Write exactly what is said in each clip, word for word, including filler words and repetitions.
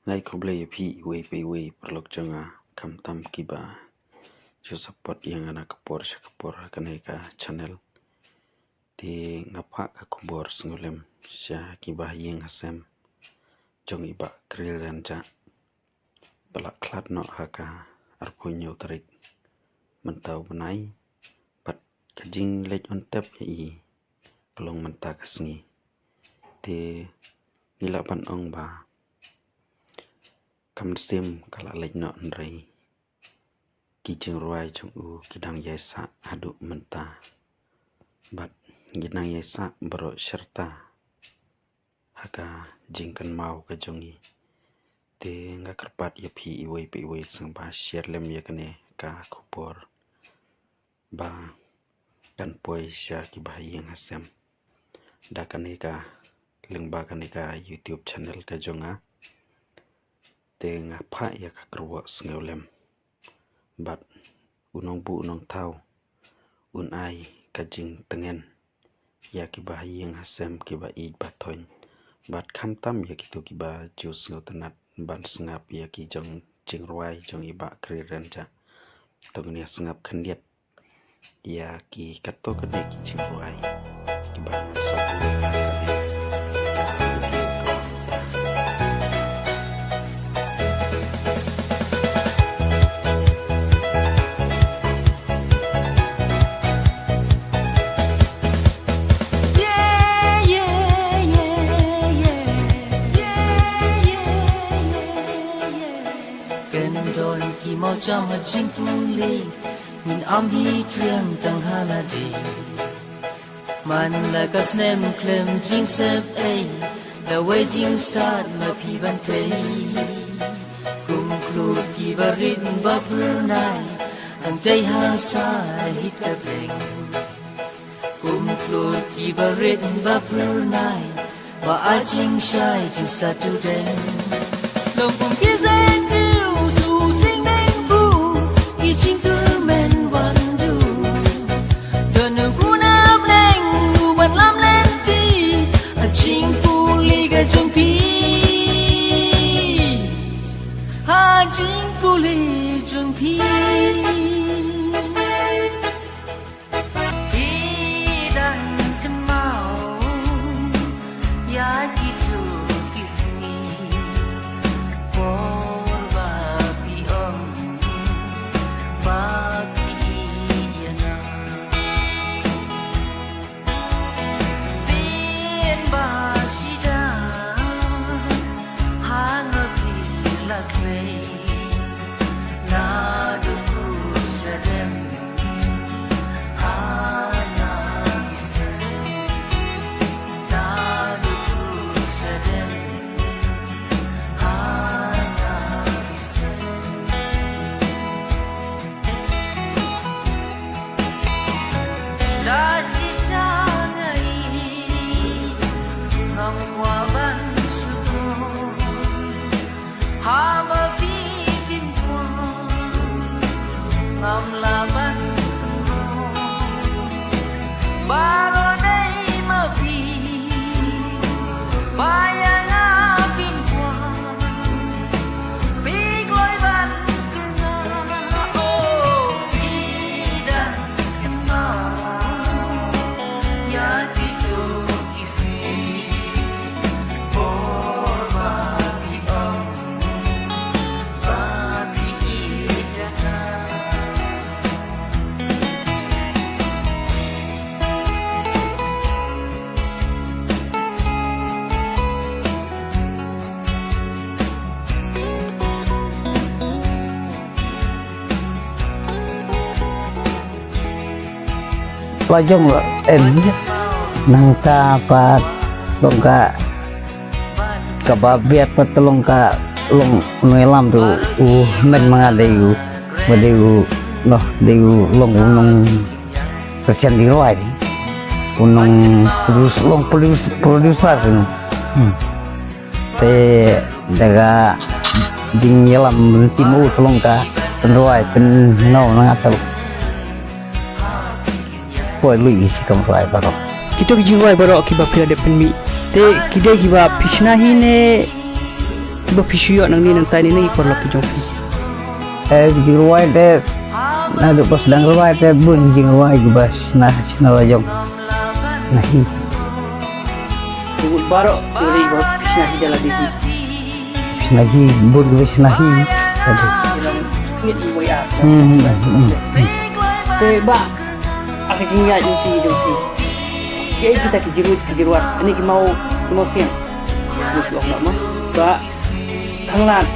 Ngai khublei ïa phi iwei pa iwei paralok jong nga, khamtam kiba ju support ïa nga na ka por sha ka por ha kane ka channel. Te nga phah ka khubor sngewlem sha kiba ha ïing ha sem jong i Bah Krillian Jah, ba la khlad noh ha ka arphew hynñiew tarik mynta u bnai, bad ka jingleit on tep ïa i ka long mynta ka sngi. Te ngi lah ban ong ba ka mynsiem ka la leit noh, hynrei ki jingrwai jong u ki dang ïai sah haduh mynta. Bad ki dang ïai sah baroh shirta ha ka jingkynmaw ka jong i. Te nga kyrpad ïa phi iwei pa iwei sngewbha share lem ïa kane ka khubor ba kan poi sha kiba ha ïing ha sem da kane ka, lyngba kane ka YouTube channel ka jong nga. Te nga phah ïa ka kyrwoh sngewlem, bad u nongbuh u nongthaw un ai ka jingtngen ïa kiba ha ïing ha sem, kiba ïeit ba thoiñ, bad khamtam ïa kito kiba ju sngewtynnat ban sngap ïa ki jong jingrwai jong i Bah Krillian Jah. To ngin ïa sngap khyndiat ïa ki katto katne ki jingrwai kiba ngan sa pule ha kane. Ken don ki mawjam ha jingpule, ngin am hi triang tang ha lade. Man la ka snem khlem jingsep ei, da wei jingstad ma phi ban tei. Kum khlur kiba rit ba phyrnai, hangtei ha sa hit ka pleng. Kum khlur kiba rit ba phyrnai, ba ai jingshai jingstad tu deng. Long kum ki zen tu su sing deng bu, ki jingkyrmen wan du. Don u kuna bleng u ban lam lynti, ha jingpule ka jong phi. Ha jingpule jong phi. Phi dang kynmaw ïa kito ki sngi, por ba phi ong ba phi ïeit ïa nga. Phin ba shida ha nga phi la khlei. Haba phi pynpoi, ngam lah ban pynroi. Baroh dei ma phi, ba ïa nga pynpoi. Phi kloi ban kyrngah, oh, phi dang kynmaw ïa kito. Pajong lo em, nangta pat long ka, kaba biat pat long ka, long nongïalam tu u men manga dei u, ba dei u, noh, dei u long u nong Christian di roi. U nong produce, long produce, producer tu. Hmm. Te da ka jingïalam lynti ma u, ka long ka pynroi, pynngau na nga ta. Poi lui shi kam roi baroh. Kito ki jingroi baroh kiba phi la dep pynmih, te ki dei kiba phi shna hi ne ba phi shu ïoh nangne nangtai ne na ki paralok ki jong phi? Eh, ki jingrwai te, naduh ba sdang rwai te bun ki jingrwai kiba shna, shna la jong. Shna hi. Ki mut baroh ki ri ba phi shna hi da lade hi. Shna hi, bun kiba shna hi. Ki long ngeit ïa ki wai ar. Hmm, hmm, hmm, hmm. Te Bah, ha ka jingïaid lynti jong phi, kiei kita ki jingmut ki jingwad, kine ki maw, ki mawsiang? Mut ki ong noh mo. Bah, Khanglad,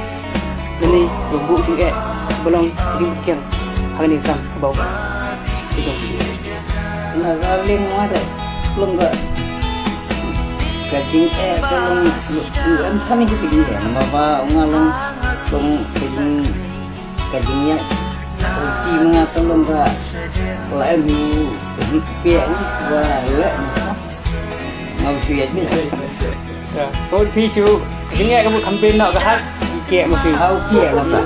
lane long buh jingeh ba long jingkieng ha kane ka kam kaba u ba. Ki jong phi. Na ka liang ma da long ka, ka jingeh ka long, long em than ki jingeh, namar ba nga long, long ka jing, ka jingeh. Ki ma nga ka long ka la em u pia ni wa le ni. Nga u pia ni. Ka phi shu jingeh ka bu campaign noh ka hat. Ki ma phi. Au ki ma phi.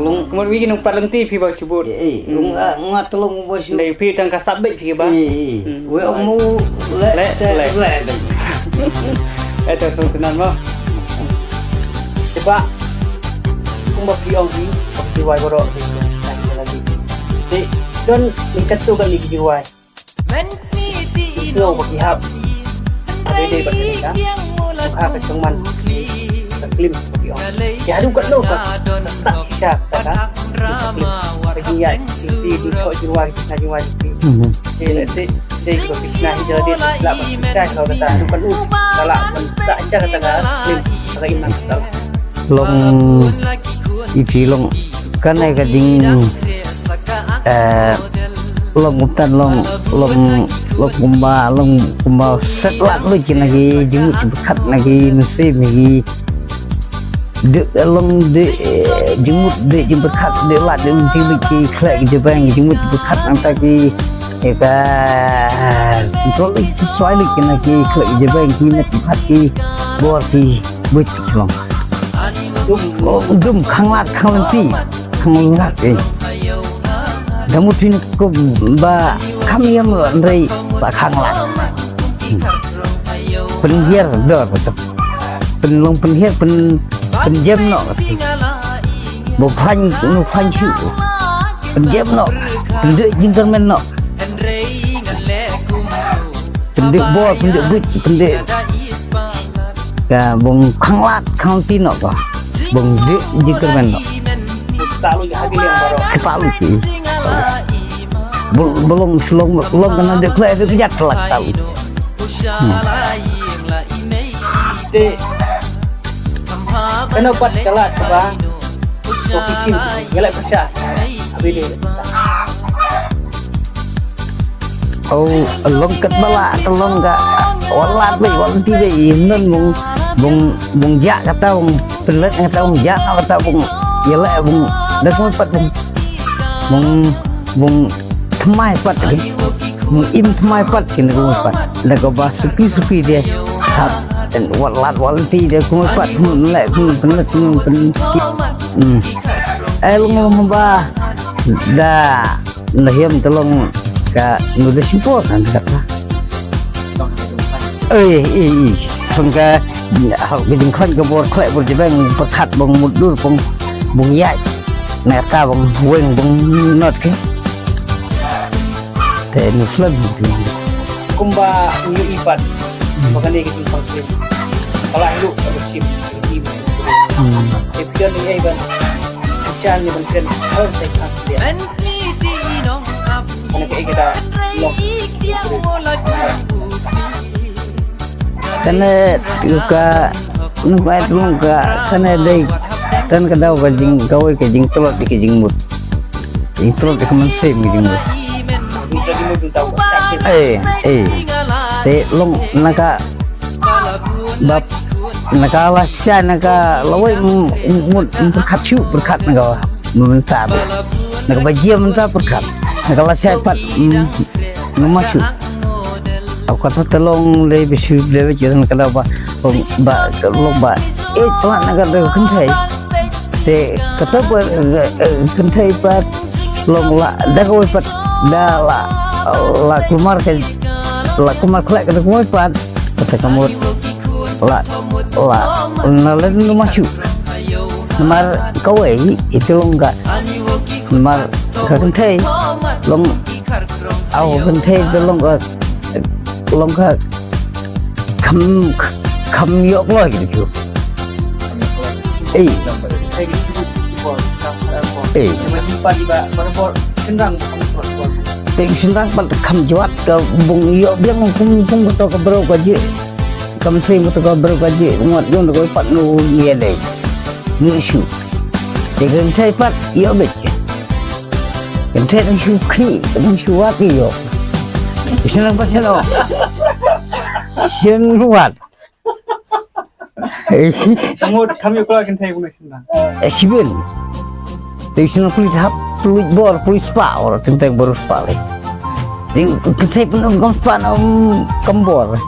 Long. Kumut wi ki nongpat lynti phi ba shu bud. Eh, eh, long nga, nga tolong ba shu. Dei phi tang ka sap beit phi ba. Eh, eh. Hmm. Wei ong mu le, le, le, le. Eh, ta song tenan mo. Cuba. Kumba phi ong phi, phi wai baroh phi. Dei don ni katu kan ni ki wai. Snow ba ki hap. Haba dei ba ka dei ka, ka ka chongman ka klim ba ki ong. Ki haduh katno ka, ka start shisha ka, ka klim. Ba ki ïa ki, ki, ki thoh jingwai, ki shna jingwai ki. Mhm. Te lehse dei ba ki shna hi da dei la ba ki shna ka, ka ta haduh katno ka la ban start shisha ka, ka klim ka, ka im na ka. Long iti long kane ka jing, eh, long kumtan long, long, long kumba, long kumba set lad luid ki na ki jingmut pyrkhat na ki mynsiem ki. De long de, eh, jingmut de jingpyrkhat de lad de luid ki, luid ki khleh ki jabeng ki jingmut pyrkhat nangta ki, eh, ka, eh, control luid ki, swai luid ki na ki khleh ki jabeng ki met pyrkhat ki bor ki. Buit ki long. Dum, dum khanglad khanglynti. Khanglad, eh. Da mut phin kum ba kham ïam lo hynrei ba khanglad. Hmm. Pynhiar dor betul. Pynlong pynhiar pyn, pynjem noh. Ba phan, nu phan shu. Pynjem noh. Pyndep jingkyrmen noh. Pyndep bor, pyndep buit, pyndep. Ka bong khanglad, khanglynti noh ka. Bong dep jingkyrmen noh. Kita lu ki. Bol-, bolong shlong, long kane dep khleh dep jat lak tau. Hmm. Te, kano pat ka lad kaba, ko ki kim, ïa leh pyrshah. Abi de. Oh, long kat ba lah, long ka. Wat lad beit, wat lynti beit, ïa non bong, bong, bong jah kata, bong pynlait kata, bong jah kata, bong ïa leh, bong da kumno pat, bong, bong, bong thymmai pat, eh. Bong im thymmai pat, kine kumno pat. Da kaba suki, suki de. Hap, wat lad, wat lynti de, kumno pat, bong leh, bong pynlait, bong pyn-, hmm. Eh, long, long ba. Da. Na hiam te long ka nu da shim por kan kata. Ei, ei, ei. Song ka ha ka jingkhlaiñ ka bor khleh bor jebeng pyrkhat bong mutdur bong, bong ïaid. Na ka bong weng bong not ke. Te nu slem. Kumba nu ipat. Ba kane ka jingpang slem. Pala hilu ka bashim. Hmm. Te phi don ei ban. Chan ni ban kren. Hal sai khas dia. Kane ka, nukha, nukha, kane dei, kan ka daw ka jing, kawei ka jingtlot, ka jingmut. Jingtlot ka mynsiem ka jingmut. Eh, eh. Te long na ka, bap, na ka la shai, na ka lawei, m-, m-, mut, m-, pyrkhat shu, pyrkhat na ka, mynta. Na ka ba jia mynta pyrkhat. Na ka la shai pat, m-, Nga ma shu. Au kata te long dei ba shu dei ba jiran ka daw ba, ba, ba long ba. Eh, pla na ka daw kynthei. Te kata ba, eh, eh, kynthei pat long la da kawei pat da la, la kulmar ka, la kulmar khlek ka da kawei pat. Kata ka mut la, la na len nga ma shu. Namar kawei, ito long ka. Namar ka kynthei long, aw, kynthei ito long ka, long ka kham, kham ïoh kloi ki tu. Eh. Eh. Te shynrang pat kham jwat ka bun ïoh biang kum, kum kato ka briew kajih. Kam seng kato ka briew kajih, ngat jong ka pat nu ïa dei. Ni shu. Te kynthei pat ïoh beit. Kynthei dang shu khih, dang shu wad ïoh. Shynrang pat shynrang. Shynrang wad. Ka mut kham ïoh kloi kynthei bun shynrang. Eh, shibun. Te shynrang puli hap, puli bor, puli spah, ora teng teng bor spah lei. Te kynthei pun kam spah na kam bor.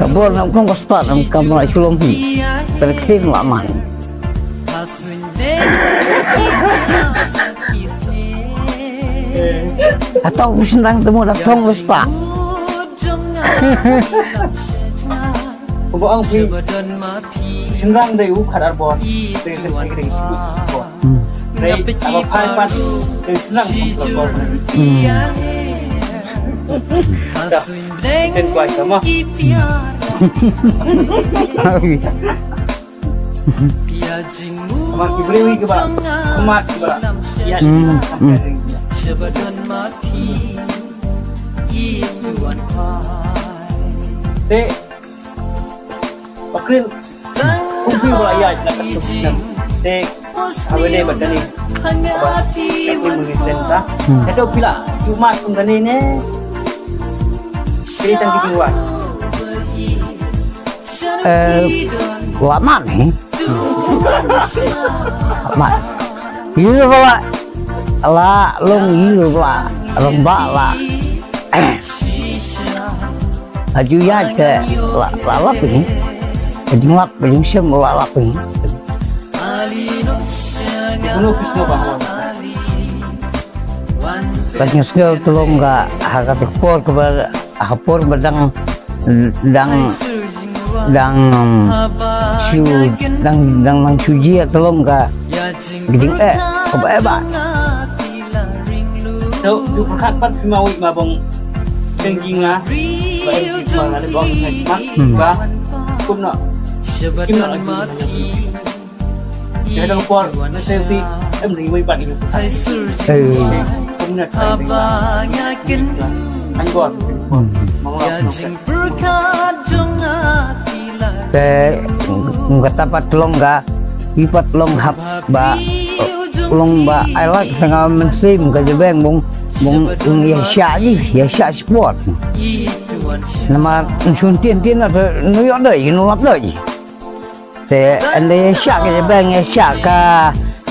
Kam bor na kam spah na kam bor shu long hi. Te kynthei la man. Atau shynrang te mo da thong spah. Kumba ong phi, shynrang dei u khat ar bor, dei dei dei dei bor. Hmm. Dei aba phai pat, dei shynrang ar bor. Hmm. Dah, ken kuai sama. Sama ki briew ki ba, amat ki ba. Ya. Hmm, hmm. Te Bakrin. Kumpi wala ïa na ka tuk nam. Te awede ba kani. Ba kani mungkin ta. Hmm. Te to pila. Cuma kum kani ne. Kiri tang kiri wan. Eh, wa man ni. Wa man. Yu wala. La long yu wala. Long ba la. Aju ïaid ka la, la lap ni. Aju ngap, aju shem la lap ni. Ka sngewsngew te long ka ha ka por kaba, ha por ba dang, dang, dang, um, shu, dang, dang, dang shu jia te long ka Ka jingeh kaba eh ba. To, ju pyrkhat pat phi ma wei ma bong. Teng jing nga. Ba em ji ma nga le bong ngai ma. Hmm. Ba. Kum no. Kim no. Ya dong por na se phi em ri wei pat ni. Eh. Kum na kai ni. Ang bor. Hmm. Ma nga. Te, mm, kata pat long ka, i pat long hap ba, long ba, ai lak tanga mynsiem ka jabeng bong, bong, bong ïa sha ji, ïa sha sport. Namar nsun tien tien na te, nu ïoh dei, nu lap dei. Te, ande ïa sha ka jabeng, ïa sha ka,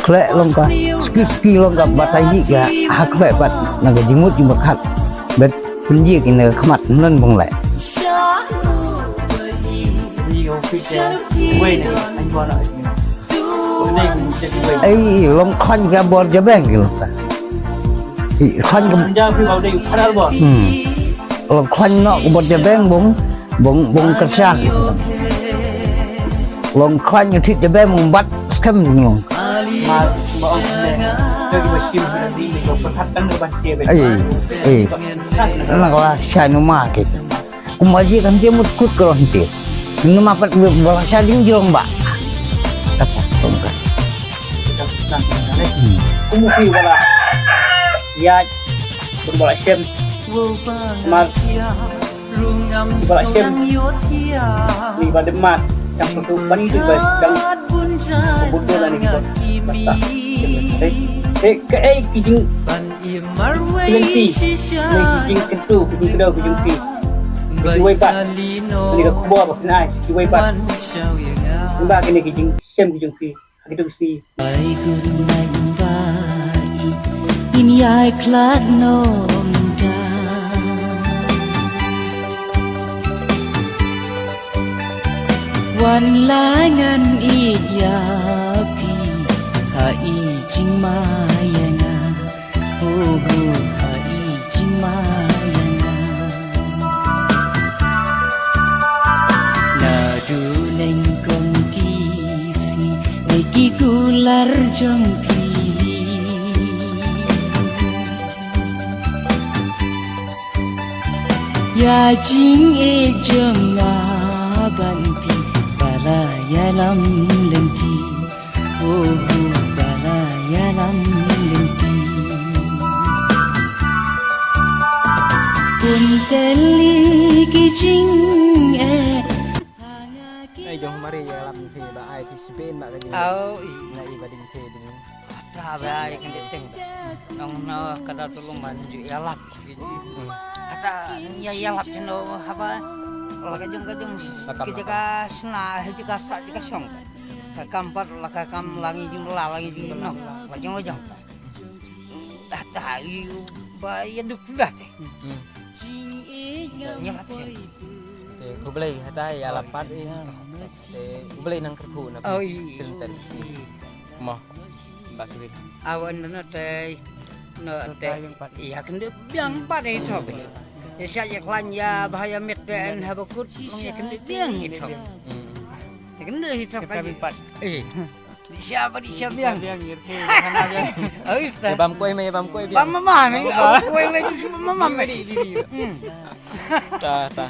Khleh long ka, ski ski long ka, batai ka, ha khleh pat, na ka jingmut jingpyrkhat. Bet pynjia ki na ka khmat, mlien bong leh. Ei, long khlaiñ ka bor jabeng ki long ka. Ei, khlaiñ ka. Hmm. Long khlaiñ noh ka bor jabeng bong. Bong, bong kyrshan. Long khlaiñ u thied jabeng bong bat skhem long. Ei, ei. Na ka la shai nu ma ki. Kumba ji kan ti mut kut ka long ti. Nu ma pat ba la shai ding jrong ba. Kata long ka. Hmm. Kumba ki wala. Ya. Kumba la shem. Mar. Ba la shem. Ni ba demat. Yang satu ban ni ba dang. Kebetulan ni ba. Basta. Eh, eh, kaei ki jing. Ki lynti. Ni ki jingkyntu, ki jingkdew, ki jingphi. Ki wei pat. Ni ka khubor ba kynai, ki wei pat. Kumba kine ki jingshem ki jingphi. Ha ki duk si. Ai gun ngan ba i, in ïai khlad nong da. Wan la ngan ïeit ïa phi, ha i jingma ïa nga. Ho ho, ha i jingma ïa nga. Naduh nyngkong ki sngi, Ki kular jong phi. Ïa jingïeit jong nga ban phi. Ba la ïalam lynti. Oh, ba la ïalam lynti. Pun teli ki jingeh. Ai jong mari ïa lap phi ba ai phi sipin ba ka jing. Au i. Na i ba ding phi ding. Ta ba ai kan deteng. Nong no kada tulung man ju ïa lap. Kata ïa ïa lap jeno haba. La ka jong ka jong. Ki jaka sna hi jaka sa jaka song. Ka kam pat la ka kam langi jing la langi jing no. La jong la jong. Hata i ba ïa duk dah te. Ïa lap shen. Te khublei hata ïa lap pat i. Te khublei nang kyrkhu na. Oh i. Mo. Ba khublei. Awan na te. No te. Ïa kende biang pat i thok. Ïa sha ïa klan ïa ba ïa met te en haba kut. Ïa kende biang i thok. Ïa kende i thok. Ïa pat. Eh. Di siapa di siapa yang? Yang ngir ke hana yang. Oh, ista. Bam kue me bam kue. Bam mama me. Bam kue me di bam mama me. Di di di. Hmm. Ta ta.